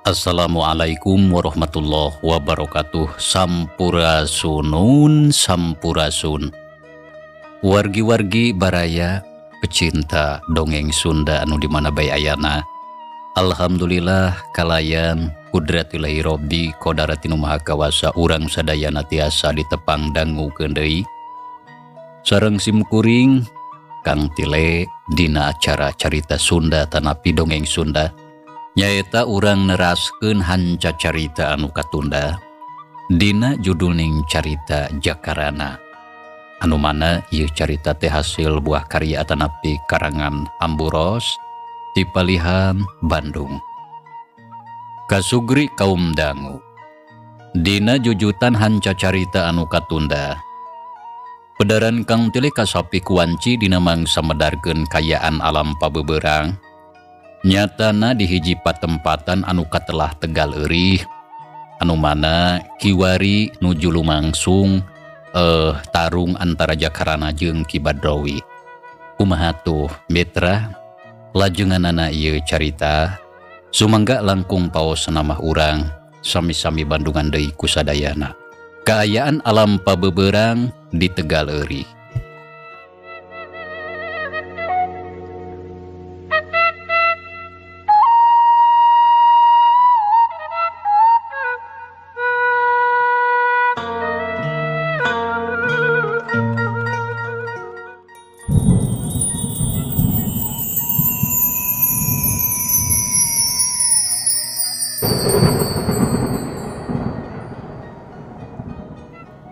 Assalamualaikum warahmatullahi wabarakatuh. Sampurasunun, sampurasun. Wargi-wargi baraya pecinta dongeng Sunda anu di mana bae ayana. Alhamdulillah kalayan kudratillahi robbi kodaratinu maha kawasa urang sadayana tiasa ditepang dangukeun deui. Sareng simkuring Kang Tile dina acara carita Sunda tanapi dongeng Sunda. Nyaeta urang neraskeun hanca carita anu katunda dina judulning carita Jakarana. Anu mana ieu carita teh hasil buah karya atanapi karangan Amburos ti Palihan Bandung. Kasugri kaum dangu. Dina jujutan hanca carita anu katunda. Pedaran Kang Tile kasapi kuanci dina mangsa medarkeun kayaan alam pabeberang. Nyatana di hiji patempatan anu katelah Tegal Eurih, anu mana kiwari nuju lumangsung tarung antara Jakarana jeung Ki Badrowi. Kumaha tuh mitra lajenganana ieu carita sumangga langkung paos namah urang sami-sami bandungan deui kusadayana. Kaayaan alam pabeberang di Tegal Eurih.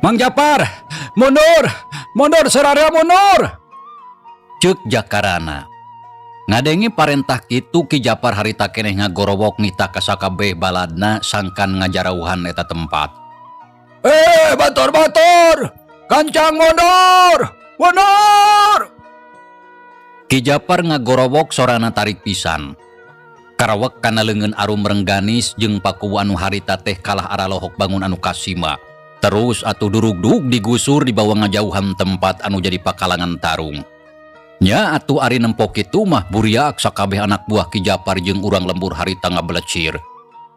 Mang Japar, mundur, mundur sararea mundur. Ceuk Jakarana. Ngadengi parentah kitu Ki Japar harita keneh ngagorowok nita ka sakabeh baladna sangkan ngajarauhan eta tempat. Batur-batur, kancang mundur, mundur. Ki Japar ngagorowok sorana tarik pisan. Karawek kana leungeun arum rengganis jeung pakuwu anu harita teh kalah aralohok bangun anu kasima. Terus atuh durug-dug digusur dibawa ngajauhan tempat anu jadi pakalangan tarung. Nya atuh ari nempok kitu mah buriak sakabeh anak buah Ki Japar jeung urang lembur harita ngabelecir.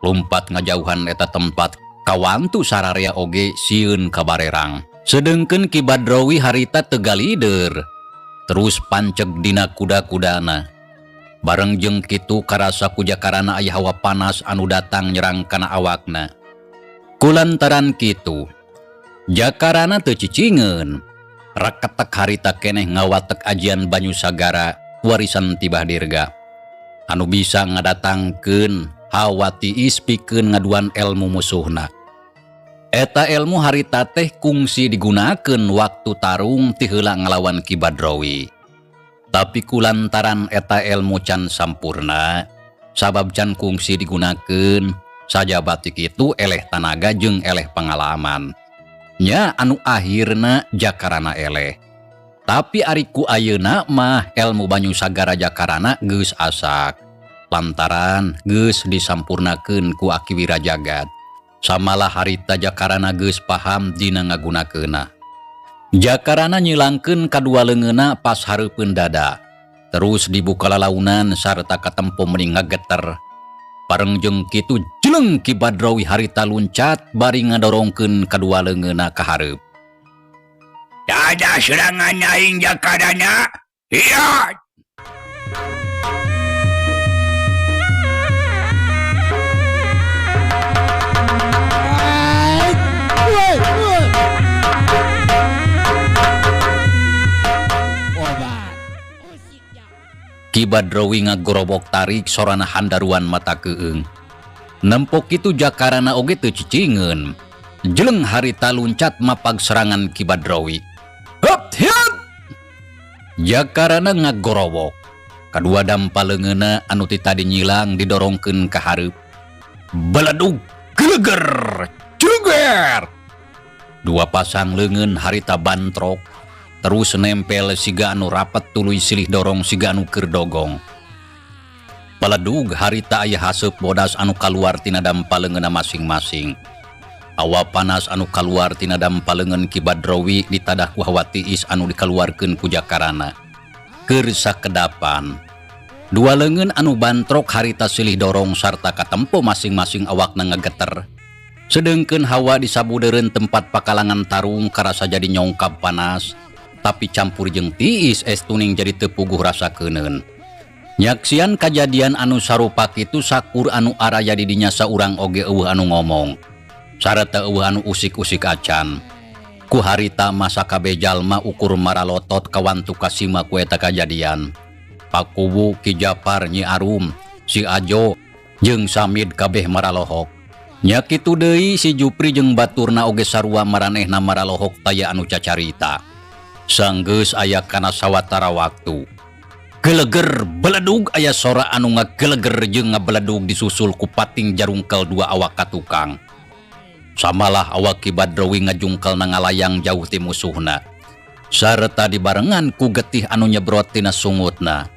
Lumpat ngajauhan eta tempat kawantu sararea oge sieun kabarerang. Sedengkeun Ki Badrowi harita teu galider. Terus panceg dina kuda-kudana. Bareng jeung kitu karasa ku Jakarana aya hawa panas anu datang nyerang kana awakna. Kulantaran kitu Jakarana teu cicingeun. Raketek harita keneh ngawatek ajian banyu sagara warisan tibah dirga. Anu bisa ngadatangkeun hawa tiis pikeun ngaduan elmu musuhna. Eta elmu harita teh kungsi digunakeun waktu tarung ti heula ngalawan Ki Badrowi. Tapi kulantaran eta elmu can sampurna, sabab can kungsi digunakeun, sajaba ti kitu eleh tanaga jeung eleh pengalaman. Nya anu akhirna Jakarana eleh. Tapi ari ku ayeuna mah elmu banyu sagara Jakarana geus asak. Lantaran geus disampurnakeun ku Aki Wirajagad. Samalah harita Jakarana geus paham dina ngagunakeunna. Jakarana nyilangkeun kadua leungeunna pas hareupeun dada. Terus dibuka lalaunan sarta katempo meni ngageter. Bareng jeung kitu jeleng Ki Badrowi harita luncat bari ngadorongkeun kadua leungeunna ka hareup. Dada serangan aing Jakarana. Iya. Ki Badrowi ngagorobok tarik sorana handaruan mata keung. Nempok kitu Jakarana oge teu cicingeun. Jeleng harita luncat mapag serangan Ki Badrowi. Hup hiat! Jakarana ngagorowok. Kadua dampa leungeunna anu ti tadi nyilang didorongkeun ka hareup. Beledug geleger celeger. Dua pasang leungeun harita bantrok. Terus nempel siga anu rapat tuluy silih dorong siga anu keur dogong. Paledug harita aya haseup bodas anu kaluar tina dampa leungeunna masing-masing. Hawa panas anu kaluar tina dampa leungeun Ki Badrowi ditadah ku hawa tiis anu dikaluarkeun ku Jakarana. Keur sakedapan. Dua leungeun anu bantrok harita silih dorong sarta katempo masing-masing awakna ngageter. Sedengkeun hawa di sabudeureun tempat pakalangan tarung karasa jadi nyongkab panas, tapi campur jeung tiis estuning jadi teu puguh rasa keuneun. Nyaksian kajadian anu sarupa kitu sakur anu araya di dinya saurang oge euweuh anu ngomong. Sarta euweuh anu usik-usik acan. Ku harita masa kabeh jalma ukur maralotot kawantu kasima ku eta kajadian. Pakuwu, Ki Japar, Nyi Arum, si Ajo, jeung Samid kabeh maralohok. Nya kitu deui si Jupri jeung baturna oge sarua maranehna maralohok taya anu cacarita. Sanggeus aya kana sawatara waktu. Geleger beledug aya sora anu ngageleger jeung ngabeledug disusul ku pating jarungkel dua awak ka tukang. Samalah awak Ki Badrowi ngajungkel na ngalayang jauh ti musuhna. Sarta dibarengan ku getih anu nyebrot tina sungutna.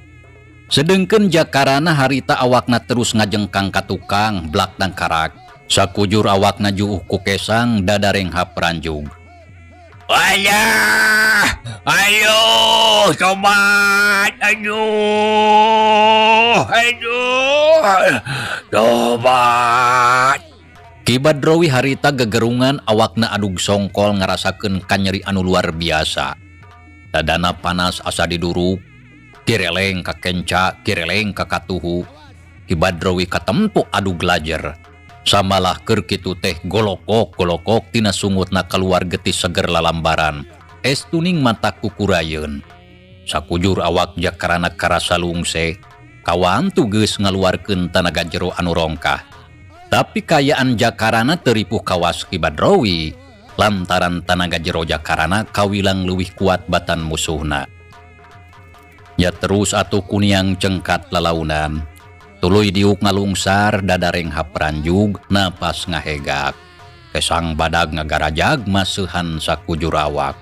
Sedengkeun Jakarana harita awakna terus ngajengkang ka tukang blak dangkarak. Sakujur awakna juuh ku kesang dada renghap ranjug. Ayah, ayo sobat, aduh, aduh, sobat. Ki Badrowi harita gegerungan awakna adug songkol ngarasakeun kanyeri anu luar biasa. Dadana panas asa diduruk, kireleng ka kenca, kireleng ka katuhu. Ki Badrowi katempo adug lajer. Samalah keur kitu teh golokok-golokok tina sungutna keluar getih seger lalambaran. Estuning mata kukurayeun. Sakujur awak Jakarana karasa lungse, kawantu geus ngaluarkeun tanaga jero anu rongkah. Tapi kayaan Jakarana teripuh kawas Ki Badrowi lantaran tanaga jero Jakarana kawilang leuwih kuat batan musuhna. Ya terus atuh kuniang cengkat lalaunan. Tuluy diuk ngalungsar dada renghap ranjug napas ngahegak. Kesang badag ngagarajag maseuhan sakujur awak.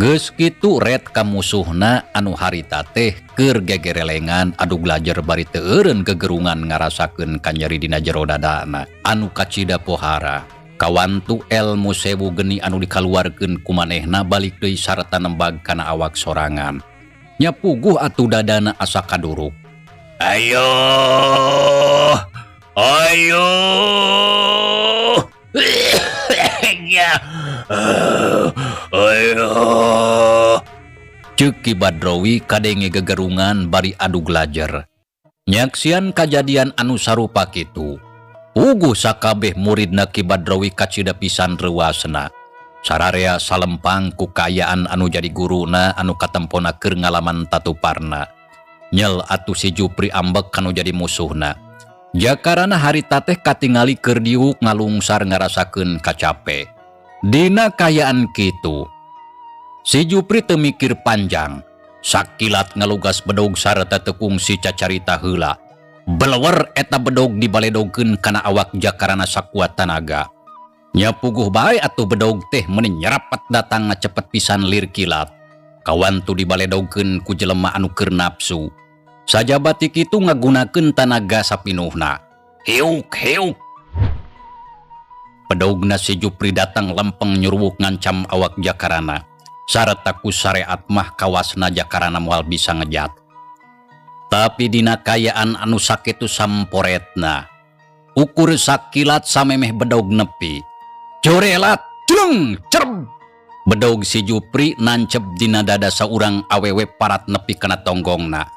Geus kitu ret ka musuhna anu harita teh keur gegerelengan adug lajer bari teu eureun gegerungan ngarasakeun kanyeri dina jero dadana anu kacida pohara. Kawantu elmu sewu geni anu dikaluarkeun ku manehna balik deui sarta nembag kana awak sorangan. Nya puguh atuh dadana asa kaduruk. Ayo, ayo. Ya. Ayo. Ceuk Ki Badrowi kadenge gegerungan bari adug lajer. Nyaksian kajadian anu sarupa kitu. Puguh sakabeh muridna Ki Badrowi kacida pisan reuasna. Sararea salempang ku kaayaan anu jadi guruna anu katempona keur ngalaman tatuparna. Nyel atuh si Jupri ambek kanu jadi musuhna. Jakarana harita teh katingali keur diuk ngalungsar ngarasakeun kacape. Dina kayaan kitu, si Jupri teu mikir panjang. Sakilat ngalugas bedog sarta teu kungsi cacarita heula. Belewer eta bedog dibaledogkeun kana awak Jakarana sakuat tanaga. Nya puguh bae atuh bedog teh meuni nyerapet datang ngacepet pisan lir kilat. Kawantu dibaledogkeun ku jelema anu keur nafsu. Sajaba ti kitu ngagunakeun tanaga sapinuhna. Hiuk hiuk. Bedogna si Jupri datang lempeng nyuruwuk ngancam awak Jakarana. Sarta ku syariat mah kawasna Jakarana moal bisa ngejat. Tapi dina kayaan anu sakitu samporetna. Ukur sakilat samemeh bedog nepi. Jorelat, jleng, cerb. Bedog si Jupri nancep dina dada saurang awewe parat nepi kana tonggongna.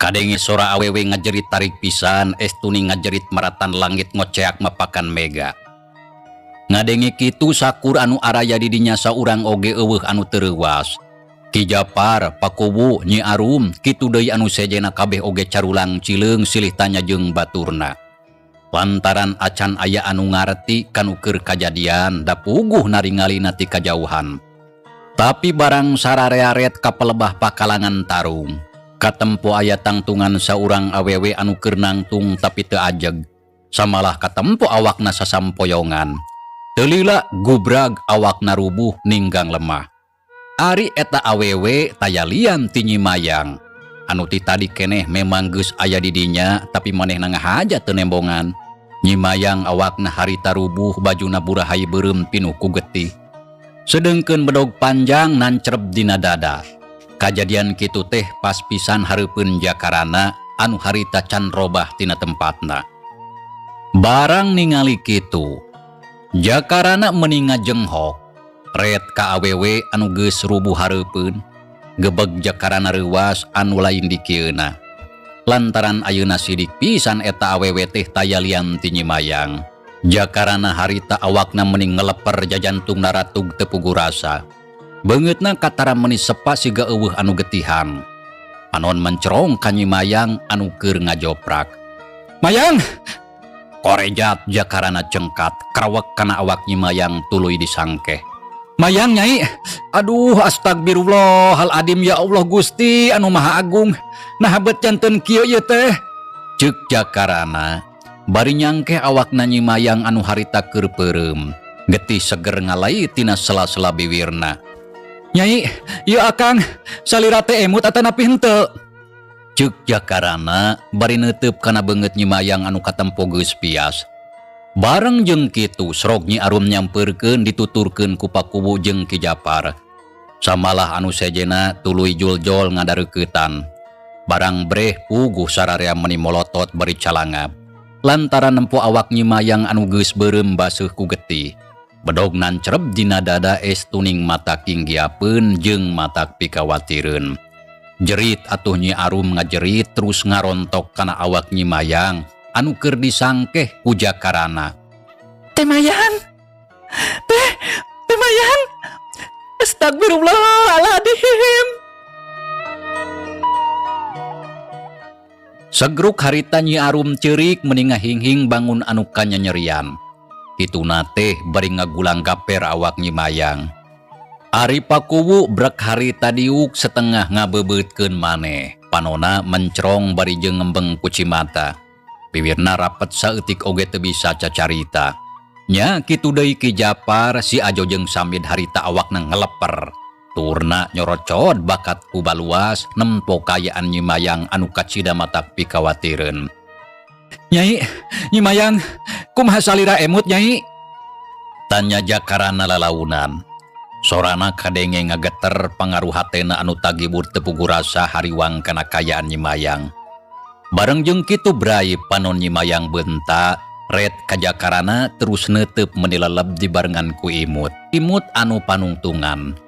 Kadenge sora awewe ngajerit tarik pisan, estuni ngajerit maratan langit ngoceak mapakan mega. Ngadenge kitu sakur anu araya di dinya saurang oge euweuh anu teu reuas. Ki Japar, Pakuwu, Nyi Arum, kitu deui anu sejena kabeh oge carulang cileung silih tanya jeung baturna. Lantaran acan aya anu ngarti kanu keur kajadian, da puguh naringalina ti kajauhan. Tapi barang sararearet ka pelebah pakalangan tarung. Katempo aya tangtungan saurang awewe anu keur nangtung tapi teu ajeg. Samalah katempo awakna sasampoyongan. Teu lila gubrag awakna rubuh ninggang lemah. Ari eta awewe taya lian ti Nyi Mayang. Anu ti tadi keneh memang geus aya di dinya tapi manehna ngahaja teu nembongan. Nyi Mayang awakna harita rubuh bajuna burahay beureum pinuh ku getih. Sedengkeun bedog panjang nancerep dina dada. Kajadian kitu teh pas pisan hareupeun Jakarana anu harita can robah tina tempatna. Barang ningali kitu, Jakarana meuni ngajenghok, ret ka awewe anu geus rubuh hareupeun, gebeg Jakarana reuwas anu lain dikieuna. Lantaran ayeuna sidik pisan eta awewe teh taya lian ti Nyi Mayang. Jakarana harita awakna meuni ngeleper jajantungna ratug teu puguh rasa. Beungeutna katara meuni sepa siga eueuh anu getihan. Panon mencerong ka Nyi Mayang anu keur ngajoprak. Mayang! Korejat Jakarana cengkat, karawek kana awak Nyi Mayang tuluy disangkeh. Mayang Nyai, aduh astagfirullahaladzim ya Allah Gusti anu Maha Agung. Nah bet janten kieu ieu teh. Ceuk Jakarana, bari nyangkeh awakna Nyi Mayang anu harita keur peureum. Getih seger ngalai tina sela-sela biwirna. Nyai, ieu akang, salira teh emut atanapi henteu? Ceuk Jakarana bari neuteub kana beungeut Nyi Mayang anu katempo geus pias. Bareng jeung kitu srog Nyi Arum nyampeurkeun dituturkeun ku Pakuwu jeung Ki Japar. Samalah anu sejena tuluy juljol ngadareuketan. Barang breh puguh sararea meuni molotot bari calangap. Lantaran nempo awak Nyi Mayang anu geus beureum baseuh ku getih. Bedog nancerep dina dada es tuning mata kinggiapeun jeung mata pikawatireun. Jerit atuh Nyi Arum ngajerit terus ngarontok kana awak Nyi Mayang anu keur disangkeh ku Jakarana. Teh Mayang! Teh, Teh Mayang! Astagfirullahaladzim! Segruk harita Nyi Arum ceurik meni ngahinghing bangun anu kanyanyerian. Kituna teh bari ngagulang gaper awak Nyi Mayang. Ari Pakuwu brek harita diuk setengah ngabebeutkeun maneh. Panona mencerong bari jeung ngembeng kucimata. Biwirna rapet saeutik oge teu bisa cacarita. Nya kitu deui Ki Japar si Ajo jeung Samid harita awakna ngeleper. Turna nyorocod bakat ku baluas nempo kayaan Nyi Mayang anu kacida matak pikawatireun. Nyai, Nyi Mayang, kumaha salira emut Nyai? Tanya Jakarana lalaunan. Sorana kadenge ngageter pangaruh hatena anu tagibur teu puguh rasa hariwang kana kayaan Nyi Mayang. Bareng jeung kitu brai panon Nyi Mayang beunta, ret ka Jakarana terus neuteub meuni leleb dibarengan ku Imut. Imut anu panungtungan.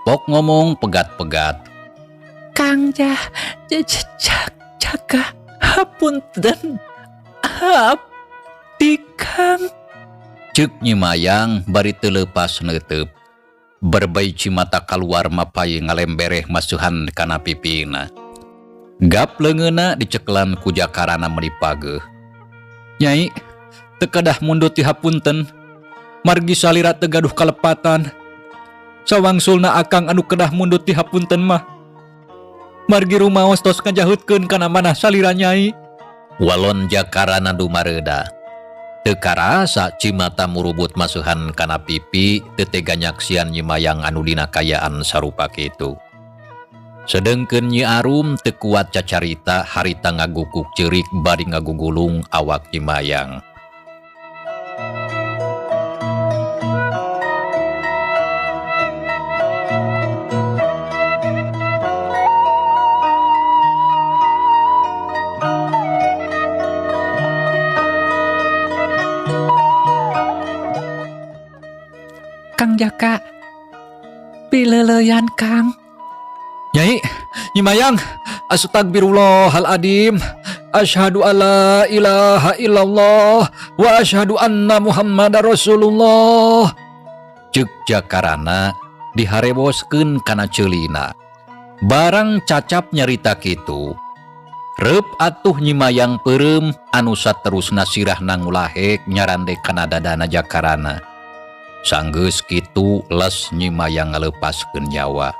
Pok ngomong pegat-pegat. Kang Jah, jaga hapunten abdi Kang. Ceuk Nyi Mayang bari teu leupas neuteub. Berbai cimata kaluar mapai ngalembereh masuhan kana pipina. Gap leungeunna dicekelan ku Jakarana meuni pageuh. Nyai, teu kedah mundut ti hapunten. Margi salira teu gaduh kalepatan. Sawangsulna akang anu kedah mundut ti hapunten mah. Margi rumaos tos ngajaheutkeun kana manah salira Nyai. Walon Jakarana dumareuda. Teu karasa cimata murubut masuhan kana pipi teu tega nyaksian Nyi Mayang anu dina kayaan sarupa kitu. Sedengkeun Nyi Arum teu kuat cacarita harita ngagukuk ceurik bari ngagugulung awak Nyi Mayang. Kang Jaka, pileleyan Kang. Nyai, Nyi Mayang, astagfirullahaladzim. Asyhadu alla ilaha illallah wa asyhadu anna Muhammadar Rasulullah. Ceuk Jakarana dihareboskeun kana ceulina. Barang cacap nyarita kitu, reup atuh Nyi Mayang peureum anu saterusna sirahna ngulahek nyarande kana dadana Jakarana. Sanggeus kitu les Nyi Mayang ngaleupaskeun nyawa.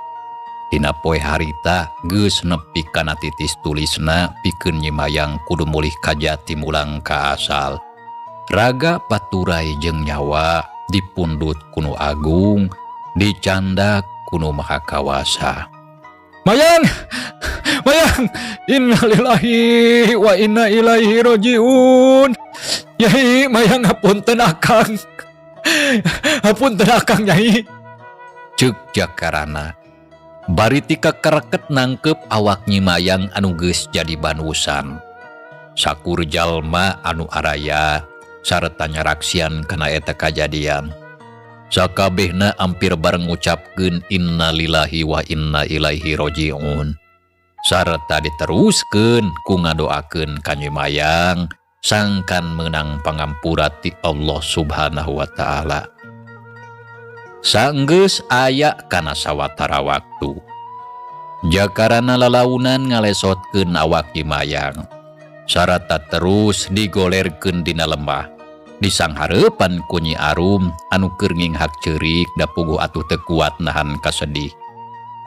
Dina poe harita geus nepi kana titis tulisna pikeun Nyi Mayang kudu mulih ka jati mulang ka asal. Raga paturai jeung nyawa dipundut kunu agung, dicandak kunu maha kawasa. Mayang, Mayang, innalillahi wa inna ilaihi rajiun. Nyai, Mayang hapunten akang. Hapunten akang Nyai. Ceuk Jakarana. Bari ti kakereket nangkep awak Nyi Mayang anu geus jadi banusan. Sakur jalma anu araya sarta nyaraksian kana eta kajadian. Sakabehna ampir bareng ngucapkeun innalillahi wa inna ilaihi rajiun. Sarta diteruskeun ku ngadoakeun ka Nyi Mayang sangkan meunang pangampura ti Allah Subhanahu wa taala. Sanggeus aya kana sawatara waktu. Jakarana lalaunan ngalesotkeun awak Nyi Mayang. Sarata terus digolerkeun dina lemah. Disanghareupan ku Nyi Arum anu keur nginghak ceurik da puguh atuh teu kuat nahan kasedih.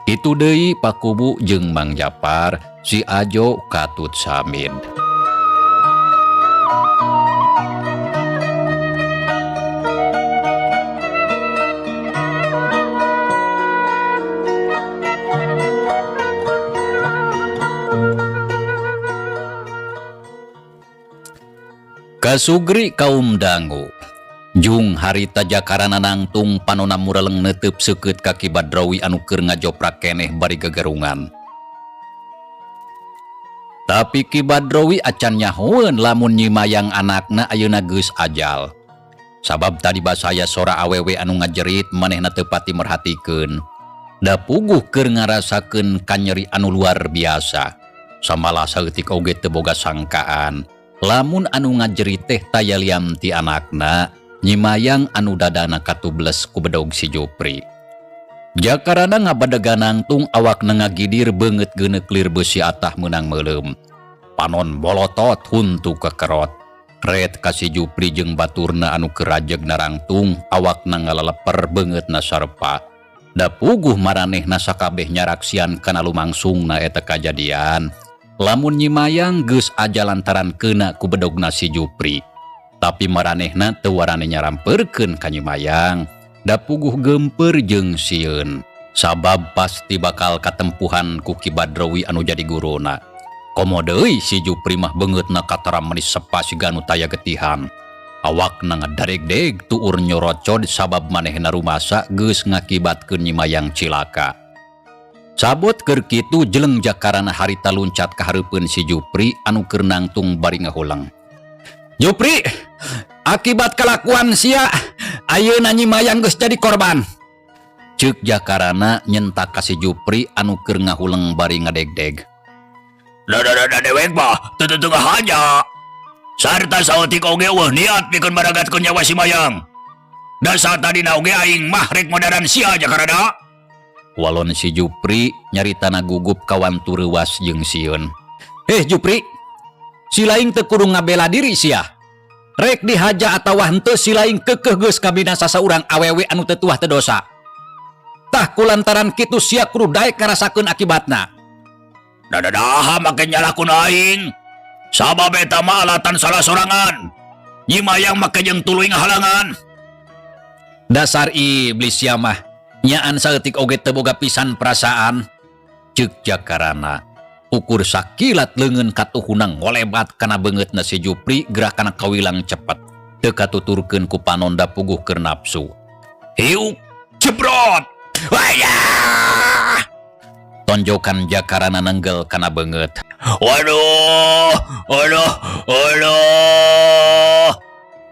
Kitu deui Pakubu jeung Mang Japar, si Ajo katut Samid. Kasugri kaum dangu. Jung harita jakarana nangtung panona mureleng neuteub seukeut ka Ki Badrawi anu keur ngajoprak keneh bari gegerungan. Tapi Ki Badrawi acan nyahoeun lamun Nyi Mayang anakna ayeuna geus ajal. Sabab tadi basaya sora awewe anu ngajerit manehna teu pati merhatikeun. Da puguh keur ngarasakeun kanyeri anu luar biasa. Samalah saeutik oge teu boga sangkaan. Lamun anu ngajerit teh taya lian ti anakna, Nyi Mayang anu dadana katubles ku bedog si Jupri. Jakarana ngabadegan nangtung awakna ngagidir beungeut geuneuk lir beusi atah meunang meuleum. Panon bolotot huntu kekerot. Ret ka si Jupri jeung baturna anu keur rajeg narangtung awakna ngaleleper beungeutna sarepa. Da puguh maranehna sakabeh nyaraksian kana lumangsungna eta kajadian. Lamun Nyi Mayang geus aja lantaran keuna ku bedogna si Jupri. Tapi maranehna teu warane nyarampeurkeun ka Nyi Mayang, da puguh geumpeur jeung sieun. Sabab pasti bakal katempuhan ku Ki Badrawi anu jadi guruna. Komo deui si Jupri mah beungeutna katara meuni sepa siga nu taya getihan. Awakna ngadareg-deg tuur nyorocod sabab manehna rumasa geus ngakibatkeun Nyi Mayang cilaka. Sabot keur kitu jeleng jakarana harita luncat ka hareupeun si Jupri anu keur nangtung bari ngahuleng. Jupri, akibat kalakuan sia, ayeuna Nyi Mayang geus jadi korban. Ceuk jakarana nyentak ka si Jupri anu keur ngahuleng bari ngadegdeg. Da dewek mah teu teu haja. Sarta saeutik oge eueuh niat pikeun maragatkeun nyawa si Mayang. Da satadina oge aing mah rek modaran sia jakarana. Walon si Jupri nyaritana gugup kawan tureuwas jeung sieun. Jupri, si laing teu kudu ngabela diri sia. Rek dihaja atawa henteu si laing keukeuh geus kabinasa saurang awewe anu teu tuah teu dosa. Tah kulantaran kitu sia kudu daek ngarasakeun akibatna. Dadadaha make nyalahkeun aing. Sabab eta mah alatan salah sorangan. Nyi Mayang make jeung tuluy ngahalangan. Dasar iblis sia mah. Nyaan saeutik oge teu boga pisan perasaan. Ceuk jakarana. Ukur sakilat leungeun katuhuna ngolebat kana beungeutna si Jupri gerah kana kawilang cepet. Teu katuturkeun ku panon da puguh keur nafsu. Hiuk jebrot. Wayah! Tonjokan jakarana nenggel kana beungeut. Waduh, waduh, waduh.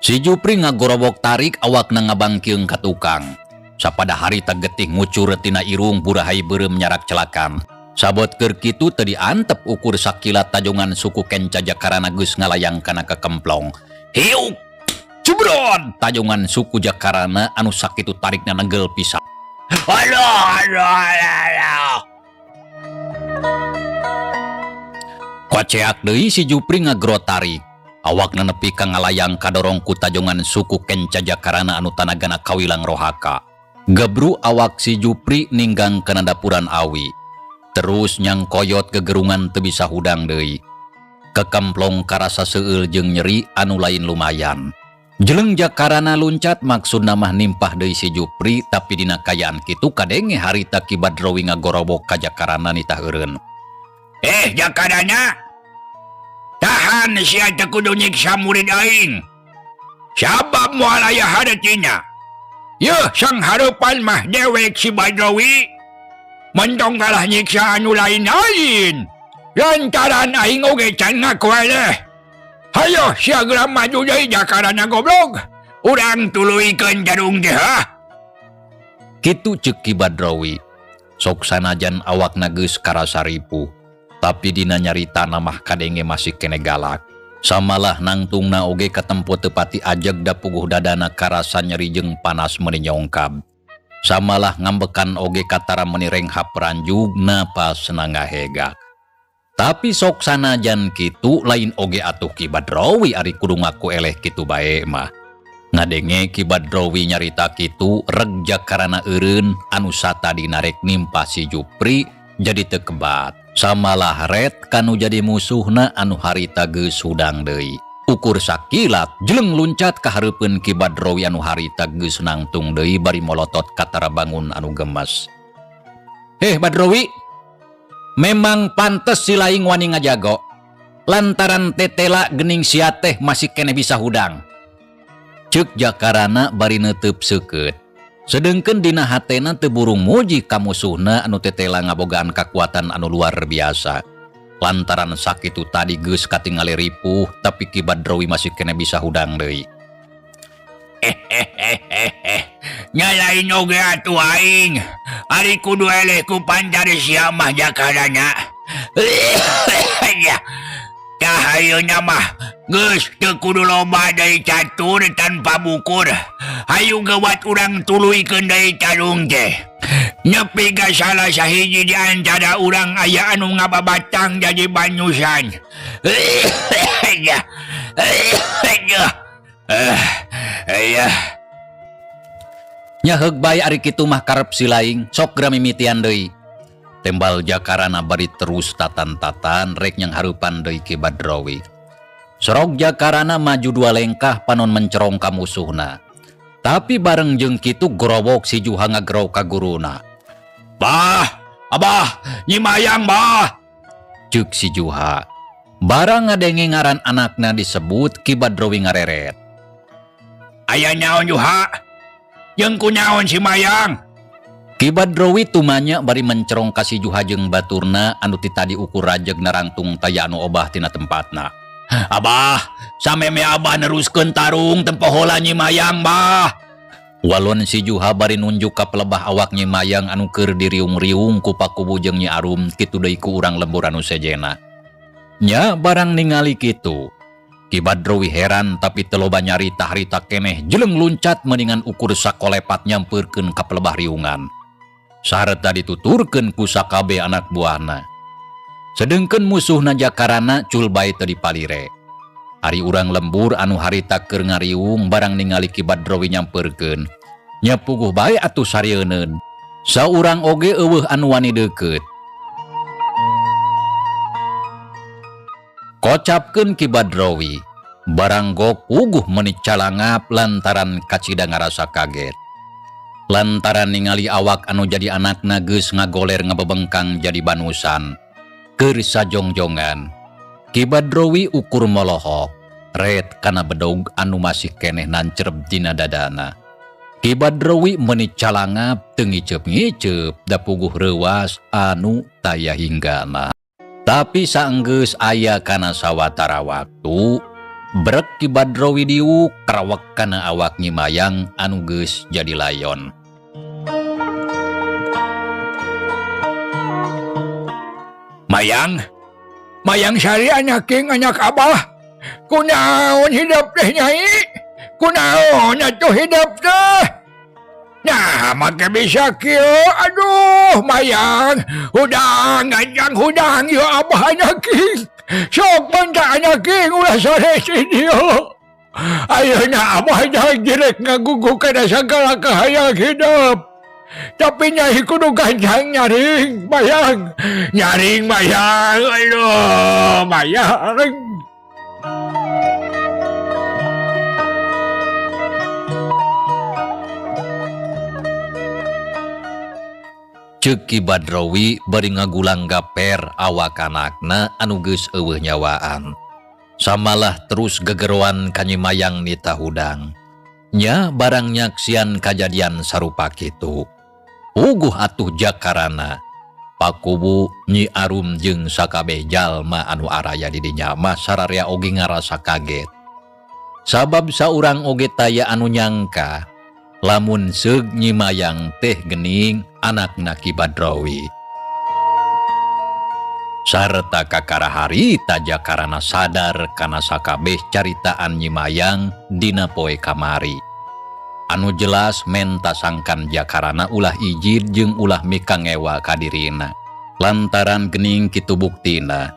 Si Jupri ngagorobok tarik awakna ngabangkeung ka tukang. Sapada harita getih ngucur tina irung burahai beureum nyarak celakan. Sabot keur kitu teu diantep ukur sakilat tajongan suku kenca jakarana geus ngalayang kana kekemplong. Hiuk! Jebrot! Tajongan suku jakarana anu sakitu tarikna nenggel pisan. Aduh, aduh, aduh, aduh. Koceak deui si Jupri ngagro tarik. Awakna nepi ka ngalayang kadorong ku tajongan suku kenca jakarana anu tanagana kawilang rohaka. Gebru awak si Jupri ninggang kana dapuran awi. Terus nyangkoyot gegerungan teu bisa hudang deui. Kekemplong karasa seueul jeung nyeri anu lain lumayan. Jeleng jakarana luncat maksudna mah nimpah deui si Jupri, tapi dina kayaan kitu kadenge harita Ki Badrawi ngagorobok ka jakarana nitah eureun. Jakarana! Tahan sia teu kudu nyiksa murid aing. Sabab moal aya hareutina. Yeuh, sang hareupan mah dewek si Badrawi. Mentong kalah nyiksa anu lain-lain. Lantaran aing oge can ngaku eleh. Hayo sia geura maju deui Jakarana goblok. Urang tuluykeun tarung teh ha. Kitu ceuk Ki Badrawi. Sok sanajan awakna geus karasa ripuh, tapi dina nyaritana mah kadenge masih keneh galak. Samalah nangtungna oge katempo teu pati ajeg da puguh dadana karasa nyeri jeung panas meuni nyongkab. Samalah ngambekan oge katara meuni renghap ranjug napasna ngahegak. Tapi sok sanajan kitu lain oge atuh Ki Badrawi ari kudu ngaku eleh kitu bae mah. Ngadenge Ki Badrawi nyarita kitu reg Jakarana eureun anu satadina rek nimpa si Jupri jadi teu kebat. Samalah ret kanu jadi musuhna anu harita geus hudang deui. Ukur sakilat jeleng luncat ka hareupeun Ki Badrawi anu harita geus nangtung deui bari molotot katara bangun anu gemes. Heh Badrawi, memang pantes si laing wani ngajago. Lantaran tetela gening sia teh masih keneh bisa hudang. Ceuk Jakarana bari neuteub seukeut. Sedengkeun dina hatena teu burung muji ka musuhna anu tetela ngabogaan kakuatan anu luar biasa. Lantaran sakitu tadi geus katingali ripuh, tapi Ki Badrawi masih keneh bisa hudang deui. Nya lain oge atuh aing. Ari kudu eleh ku pancar sia mah Jakarana. Tah ayeuna mah geus teu kudu loba deui catur tanpa bukur. Hayu geuwat urang tuluykeun deui tarung teh. Nepi ka salah sahiji di antara urang aya anu ngababatang jadi banyusan. Nya heug bae ari kitu mah karep si laing, sok geura mimitian deui. Tembal Jakarana bari terus tatan-tatan rek nyanghareupan deui Ki Badrawi. Sorog Jakarana maju dua lengkah panon mencerong ka musuhna. Tapi bareng jeung kitu gorowok si Juha ngagerok ka guruna. Bah, abah, Nyi Mayang bah. Ceuk si Juha. Barang ngadenge ngaran anakna disebut Ki Badrawi ngareret. Aya naon Juha? Jeung kunaon si Mayang? Ki Badrawi tumanya bari mencerong ka si Juha jeung baturna anu ti tadi ukur rajeg narangtung taya anu obah tina tempatna. Abah, sameme abah neruskeun tarung tempo heula Nyi Mayang bah. Walon si Juha bari nunjuk ka pelebah awak Nyi Mayang anu keur diriung-riung ku pakubu jeung Nyi Arum kitu deui ku urang lembur anu sejena. Nya barang ningali kitu. Ki Badrawi heran tapi teu loba nyarita harita keneh jeleng luncat meuningan ukur sakolepat nyampeurkeun ka pelebah riungan. Sarta dituturkeun ku sakabeh anak buahna. Sedengkeun musuhna Jakarana cul bae teu dipalire. Ari urang lembur anu harita keur ngariung barang ningali Ki Badrawi nyampeurkeun. Nya puguh bae atuh sarieun. Saurang oge eueuh anu wani deukeut. Kocapkeun Ki Badrawi, barang gok puguh meuni calangap lantaran kacida ngarasa kaget. Lantaran ningali awak anu jadi anakna geus ngagoler ngabebengkang jadi banusan. Keur sajongjongan. Ki Badrawi ukur molohok, ret kana bedog anu masih keneh nancerep dina dadana. Ki Badrawi meuni calangap teu ngiceup-ngiceup da puguh reuwas anu taya hinggana. Tapi saenggeus aya kana sawatara waktu, brek Ki Badrawi diuk karawek kana awak Nyi Mayang anu geus jadi layon. Mayang, Mayang Sari anak king anak abah. Kunaon hidup teh nyai? Kunaon atuh hidup teh? Nah, make bisa kieu. Aduh, Mayang, hudang ganjang hudang ieu abah anak king. Sok menta anak king ulah sare ti dieu. Ayeuna abah jelek ngagugu kana sagala kahayang hidup. Tapi nyai kudu ganjang nyaring, Mayang. Nyaring, Mayang. Aduh, Mayang. Ceuk Ki Badrawi bari ngagulang gaper awak anakna anu geus eueuh nyawaan. Samalah terus gegeroan ka Nyi Mayang nita hudang. Nya barang nyaksian kajadian sarupa kitu. Puguh atuh Jakarana. Pakuwu, Nyi Arum jeung sakabeh jalma anu araya di dinya mah sararea oge ngarasa kaget. Sabab saurang oge taya anu nyangka lamun seug Nyi Mayang teh geuning anakna Ki Badrawi. Sarta kakara harita Jakarana sadar kana sakabeh caritaan Nyi Mayang dina poe kamari. Anu jelas menta sangkan Jakarana ulah ijid jeung ulah mikangewa ka dirina. Lantaran gening kitu buktina,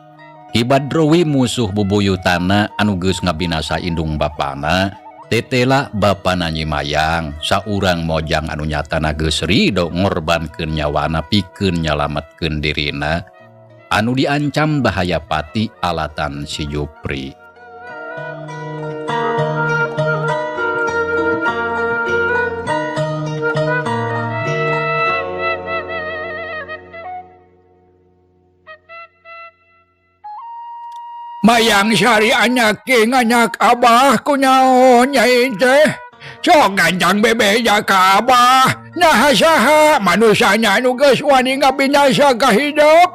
Ki Badrawi musuh bubuyutana anu geus ngabinasa indung bapana, tetela bapana Nyi Mayang saurang mojang anu nyatana geus rido ngorbankeun nyawana pikeun nyalametkeun dirina anu diancam bahaya pati alatan si Jupri. Mayang Sari anak king anak abah kunaon nyai teh. Sok gancang bebeja ka abah. Naha saha manusanya anu geus wani ngabinasa ka hidup.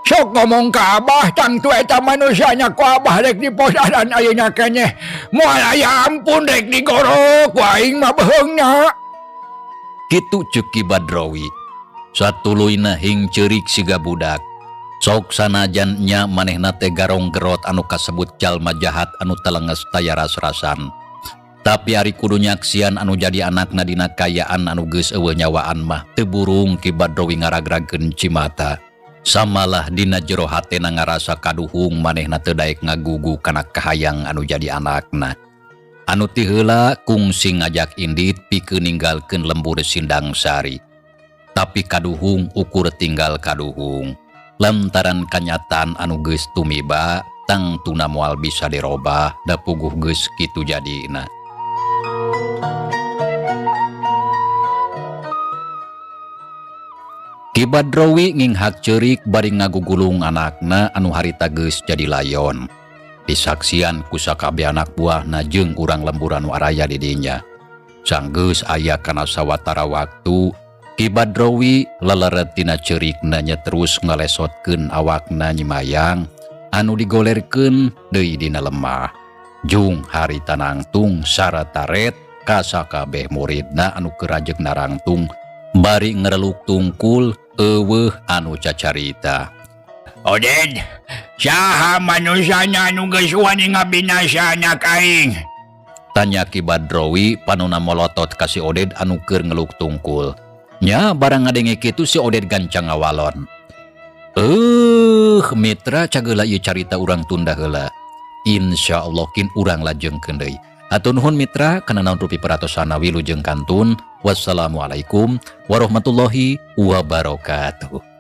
Sok ngomong ka abah tangtu eta manusanya ku abah rek diposaran ayeuna keneh. Moal aya ampun rek digorok ku aing mah beheungna. Kitu ceuk Ki Badrawi. Satuluyna hing ceurik siga budak. Sok sanajan nya manehna teh garong gerot anu kasebut jalma jahat anu telenges taya ras-rasan. Tapi ari kudu nyaksian anu jadi anakna dina kayaan anu geus eueuh nyawaan mah teu burung Ki Badrawi ngaragragkeun cimata. Samalah dina jero hatena ngarasa kaduhung manehna teu daek ngagugu kana kahayang anu jadi anakna. Anu ti heula kungsi ngajak indit pikeun ninggalkeun lembur Sindang Sari. Tapi kaduhung ukur tinggal kaduhung. Lantaran kanyataan anu geus tumiba tangtuna moal bisa dirobah da puguh geus kitu jadina. Ki Badrawi nginghak ceurik bari ngagugulung anakna anu harita geus jadi layon. Disaksian ku sakabeh anak buahna jeung urang lembur anu araya di dinya. Sanggeus aya kana sawatara waktu Ki Badrawi leleret tina ceurikna nya terus ngalesotkeun awakna Nyi Mayang anu digolerkeun deui dina lemah. Jung harita nangtung sarataret ka sakabeh muridna anu keur rajeg narangtung bari ngereluk tungkul eueuh anu cacarita. Oded, saha manusana anu geus wani ngabinasa anak aing? Tanya Ki Badrawi panona molotot ka si Oded anu keur ngeluk tungkul. Nya barang ngadenge kitu si Oded gancang ngawalon. Mitra cageula ieu carita urang tunda heula. Insyaallah kin urang lajengkeun deui. Hatur nuhun mitra kana naon rupi peratosana wilujeng kantun. Wassalamualaikum warahmatullahi wabarakatuh.